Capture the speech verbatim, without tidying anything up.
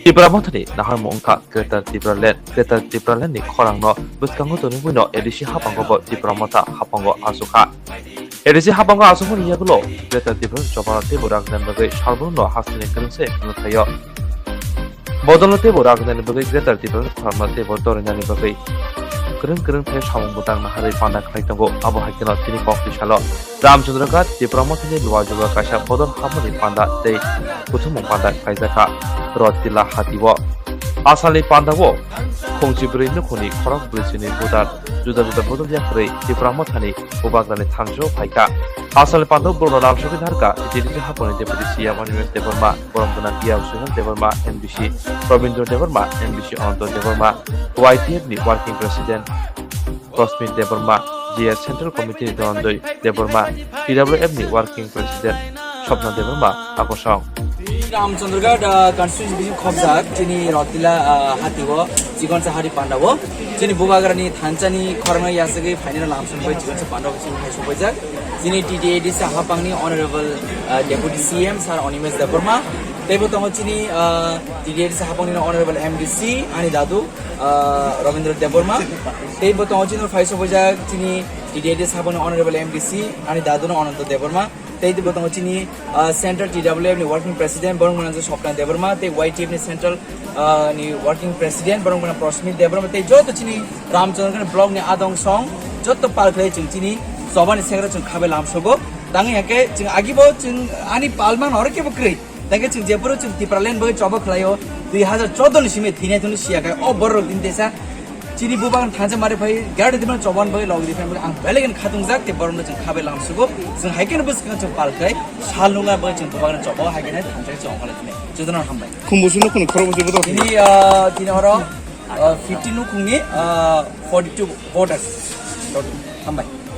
Tipra Mothani naharmung wngkha Greater Tipraland. Greater Tipraland ni khorang no bwskango tonwi no A D C haphango bo Tipra Motha haphango asukha. A D C haphango asukmani yagulo Greater Tipraland chobano teibo ragna bagwi salbrum no hasteni kwrwngsa kwrwng thaio. Bodolno teibo ragna bagwi Greater Tipraland khorang no teibo dorinani bagwi kwrwng kwrwng khe samung bwtang naharwi panda khlai tongo. Abo hai kheno tini kok tisalo Ramchandra Ghat Tipra Mothani luajogo kaisa bodol hamani panda tei kuthumung panda khlaijakha Rotila hatio. Asalni pandao khungchi brwi nukhungni khorok brwi sini voter juda juda bodol yakarwi Tipra Mothani bubagrani thansa phaikha. Asalni pandao borokno lamsogwi narwkha T T D C haponi Deputy C M Animesh Debbarma, borom gwnang P R Suhel Debbarma, M D C Robindra Debbarma, M D C Ananta Debbarma, Y T F ni Working President Rosmi Debbarma, J S Central Committee ni Dhananjoy Debbarma, T W F ni Working President Swapna Debbarma, Akosong. Ramchandraghat, ah, constituency bising khobjak, chini Rotila, ah, hatio, Chikonsa hari pandao, chini bubagrani thansani khorang yasagwi phainai lamsong bai Chikonsa pandao chini hai sobaijak. Chini T T A D C hapangni Honorable, ah, Deputy C M Sir Animesh Debbarma, teibo tongo chini, ah, T T A D C hapangni Honorable M D C ani dadu, ah, Robindra Debbarma, teibo tongo chini phai sobaijak chini T T A D C hapangni Honorable M D C ani dadu no Ananta Debbarma, teibo tongo chini, ah, Central T W F ni Working President borok mwnang Swapna Debbarma, tei Y T F ni Central, ah, ni Working President borok mwnang Prosmit Debbarma, tei joto chini Ramchandraghat block ni adong song joto pal khlai chwng chini chobani sekra chwng khabe lamsogo. Tangwi hake chwng agibo chwng ani palmang oro kebo kwrwi. Tangke chwng jephuru chwng Tipraland bai choba khlaio, dui hazar chordo ni simi thwinai thwngwi siya khai o borok rok tini teisa chini bubagan thansa mari phai gari dimna choban bai log di phai ang belai khatung jak te borok no chwng khabai lamsugo. Chwng hai khe bwskango chwng pal khai sal nunga bai chwng bubagan choba hai khe thansa chwng khala tini. Jotono hambai. Khumbusu no khun khoro busu bodo. Tini, ah, tini oro, ah, fifty nukhungni, ah, forty two voters. Hambai.